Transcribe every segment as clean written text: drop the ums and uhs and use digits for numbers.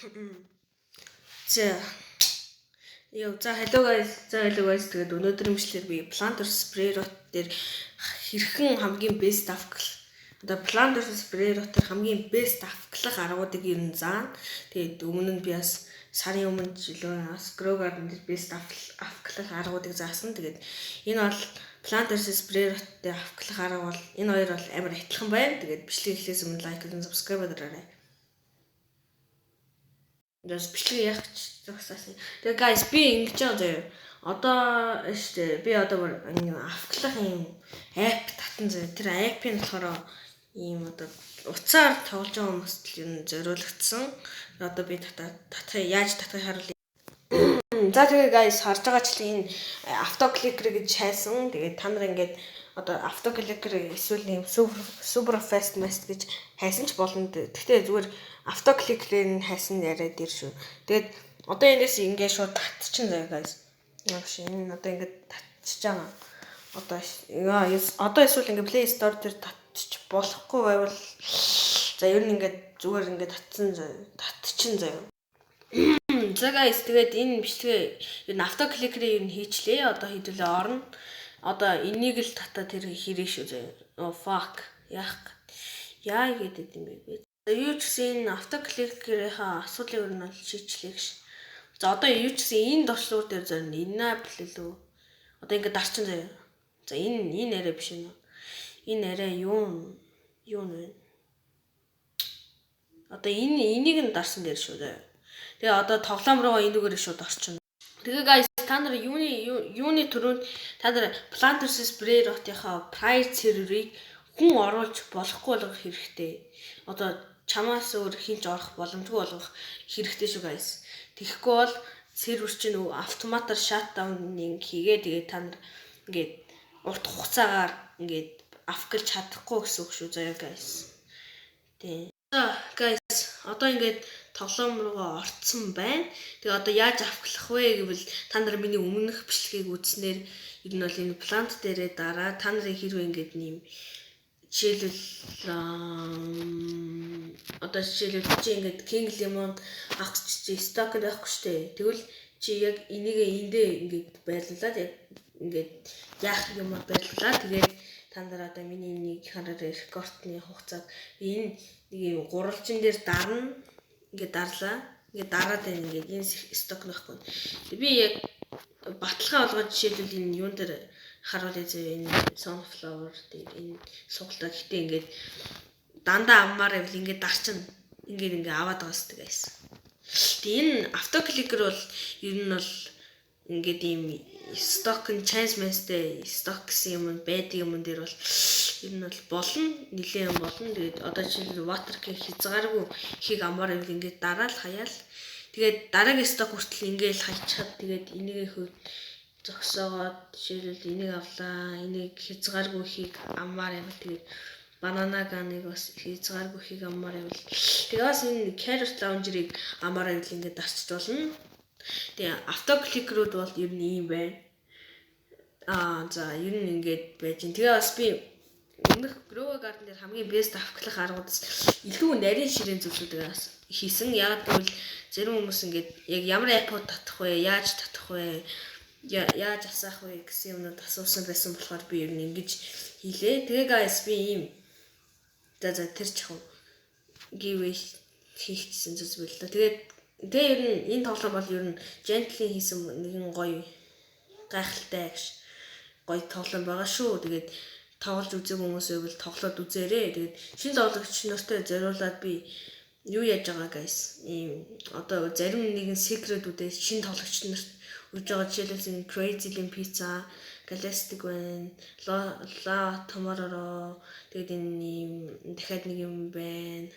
За. Йоо, за, hello guys. За, hello guys. Тэгээд өнөөдрийн бичлэгээр би Plant vs Brainrot дээр хэрхэн хамгийн best AFK, одоо Plant vs Brainrot дээр хамгийн best AFK лах аргуудыг ер нь заана. Тэгээд өмнө нь би бас сарын өмнө жилөө бас Grow Garden дээр best AFK лах аргуудыг заасан. Тэгээд энэ бол Plant vs Brainrot дээр AFK лах арга бол энэ хоёр бол амар адилхан байна. Тэгээд бичлэг эхлээс өмнө like болон subscribe дараарай. Бас бичлэг яах гэж зогсоасан. Тэгээ guys, би ингэж байгаа заяа. Одоо штэ би одоо бүр AFK лах юм app татан заяа. Тэр app ын болохоор ийм одоо утсаар тоглож байгаа хүмүүст л ер нь зориулагдсан. Одоо би татахыг, яаж татахыг харуулъя. За, тэгээ guys, харж байгаачлан энэ auto clicker гэж хайсан. Тэгээд та нар ингээд одоо auto clicker эсвэл юм super fast mast гэж хайсан ч болно. Гэхдээ зүгээр auto clicker ээр нь хайсан яриад ир шүү. Тэгээд одоо энэс ингээд шууд татчин заяа, guys. Яг шиг энэ одоо ингээд татчиж байгаа. Одоо эсвэл ингээд Play Store дээр татчих болохгүй байвал, за, ер нь ингээд зүгээр ингээд татсан заяа. Татчин заяа. За guys, тэгээд энэ бичлэгээ ер нь auto clicker ээр ер нь хийчлээ. Одоо хэдүүлээ орно. Одоо энийг л татаа тэр хэрэг шүү заяа. Oh fuck. Яах яа гэдэг юм бэ? Юу ч гэсэн энэ auto clicker ийнхаа асуудлыг ер нь бол шийдчлээ гэж. За, одоо юу ч гэсэн энэ дуршлуур дээр зорино. Enable илүү. Одоо ингээд дарчин заяа. За, энэ арай биш юм. Энэ арай юу юу нэ? Одоо энийг нь дарсан дээр шүү заяа. Тэгээ одоо тоглоом руугаа энүүгээр шууд орчихно. Тэгээ guys, та нар юуны түрүүнд та нар Plant vs Brainrot-ийнхаа private server-ыг хүн оруулж болохгүй болгох хэрэгтэй. Одоо чамаас өөр хэн ч орох боломжгүй болгох хэрэгтэй шүү, guys. Тэгэхгүй бол сервер чинь автоматар shutdown хийгээ, тэгээд та нар ингээд урт хугацаагаар ингээд AFK лж чадахгүй гэсэн үг шүү заяа, guys. Тийм. За guys, одоо ингээд тоглоом руугаа орцсон байна. Тэгээ одоо яаж AFK лах вэ гэвэл та нар миний өмнөх бичлэгийг үзснээр ер нь бол энэ plant дээрээ дараа та нарын хэрвээ ингээд нэм жишээлбэл, одоо жишээлбэл чи ингээд King Lemon авах гэж чи stock байхгүй штэ. Тэгвэл чи яг энийг эндээ ингээд байрлуулад, яг ингээд яах юм байрлуулаад, тэгээд та нар одоо миний нэг хараар рекордны хугацааг энэ нэг юм гурвалжин дээр дарна, ингээд дарлаа. Ингээд дараад байна, ингээд энэ stock нөхгүй. Би яг баталгаа болгоод жишээлбэл энэ юун дээр харуулъя зөө, энэ sunflower дээр энэ сугалаа. Гэтэ ингээд дандаа авмаар байвал ингээд дарчин, ингээд ингээд аваад байгаа сте, guys. Тэгээ энэ auto clicker бол ер нь бол ингээд ийм stock нь chance master stock гэсэн юм байдаг юм дээр бол ер нь бол болно, нилээн юм болно. Тэгээд одоо жишээлбэл water king хязгааргүй хийг амаар байвал ингээд дараал хаяал, тэгээд дараагийн stock хүртэл ингээд хайчихад, тэгээд энийг хөө зогсоогоод, жишээлбэл энийг авлаа, энийг хязгааргүй хийг амаар байвал, тэгээд banana gun ыг бас хязгааргүй хийг амаар байвал, тэгээд бас энэ carrot launcher-ыг амаар байвал ингээд дарчиж болно. Тэгээ auto clicker үүд бол ер нь ийм байна. Аа, за, ер нь ингээд байж гин. Тэгээ бас би өмнөх Grow Garden дээр хамгийн best AFK лах аргуудаас илүү нарийн ширээн зүйлсүүдийг бас хийсэн. Яг гэвэл зарим хүмүүс ингээд яг ямар app ууд татах вэ, яаж татах вэ, яаж асаах вэ гэсэн юмнууд асуусан байсан болохоор би ер нь ингэж хийлээ. Тэгээ guys, би ийм, за, тэр ч яг giveaway хийчихсэн зүйл байл та. Тэгээд тэгээ ер нь энэ тоглоом бол ер нь Gentle-ийн хийсэн нэгэн гоё гайхалтай гэж гоё тоглоом байгаа шүү. Тэгээд тоглож үзээгүй хүмүүс байвал тоглоод үзээрэй. Тэгээд шинэ тоглогч нартай зориулаад би юу яаж байгаа, guys? Ийм одоо зарим нэгэн secret үүдээ шинэ тоглогч нарт өгж байгаа. Жишээлбэл энэ Crazy Lim Pizza, Galactic байна, La Tomorrow, тэгээд энэ ийм дахиад нэг юм байна.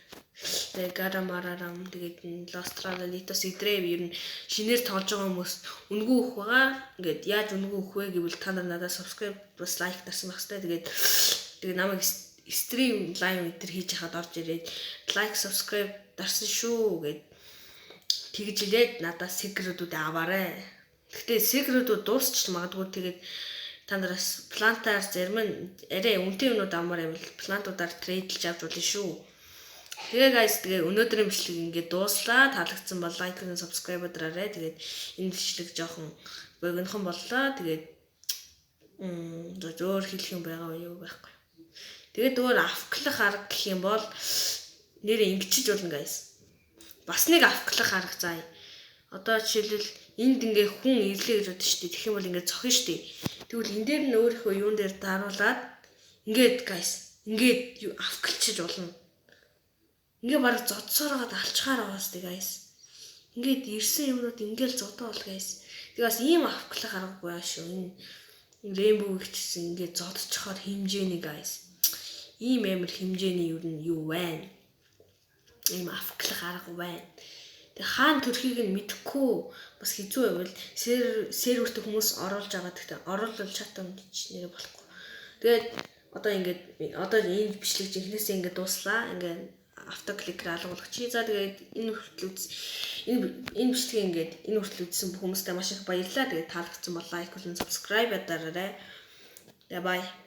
Тэгээд Garamararam, тэгээд энэ Lostrala Litos эдрээ ер нь шинээр тоглож байгаа хүмүүс үнэгүй өгөх байгаа. Ингээд яаж үнэгүй өгөх вэ гэвэл та нар надад subscribe бас like дарсан байх хэрэгтэй. Тэгээд намайг stream live энэ төр хийж хахад орж ирээд like subscribe дарсан шүү гэд тэгж илээд надаас secret үүд аваарай. Гэхдээ secret үүд дуусчих магадгүй, тэгээд та нараас plant аар зарим нь арай үнэтэй юмнууд авмаар байвал plant уудаар trade лж авч болно шүү. Тэгээ guys, тэгээ өнөөдрийн бичлэг ингээд дууслаа. Таалагдсан бол like болон subscribe дараарай. Тэгээд энэ бичлэг жоохон богинохон боллоо. Тэгээд зөөр хэлэх юм байгаа юу, байхгүй. Тэгээд өөр AFK лах арга гэх юм бол нэрээ ингэчиж болно, guys. Бас нэг AFK лах арга заа. Одоо жишээлбэл, энд ингээ хүн ирлээ гэж бодсон шүү дээ. Тэгэх юм бол ингээ цохино шүү дээ. Тэгвэл энэ дээр нь өөрийнхөө юун дээр даруулаад ингээд, guys, ингээд юу AFK лчиж болно. Ингээ бараг зодсоор байгаад алчхаар байгаа сте, guys. Ингээд ирсэн юмнууд ингээл зодоо бол, guys. Тэгээ бас ийм AFK лах аргагүй аа шүү. Энэ Rainbow ихчсэн ингээд зодчихоор хэмжээний, guys. Ийм амар хэмжээний юу нь юу байна. Ийм AFK лах арга байна. Тэгээ хаана төрхийг нь мэдэхгүй бас хэцүү байвал серверт хүмүүс оруулж байгаа. Гэхдээ оруулал чатам гэж нэрээ болохгүй. Тэгээд одоо ингээд одоо энэ бичлэг жинхнээсээ ингээд дууслаа. Ингээд auto clicker алгуулах чи. За, тэгээд энэ хүртэл энэ бичлэгийг ингээд энэ хүртэл үзсэн бүх хүмүүстээ маш их баярлалаа. Тэгээд таалагдсан бол like болон subscribe дараарай. Тэгээ bye.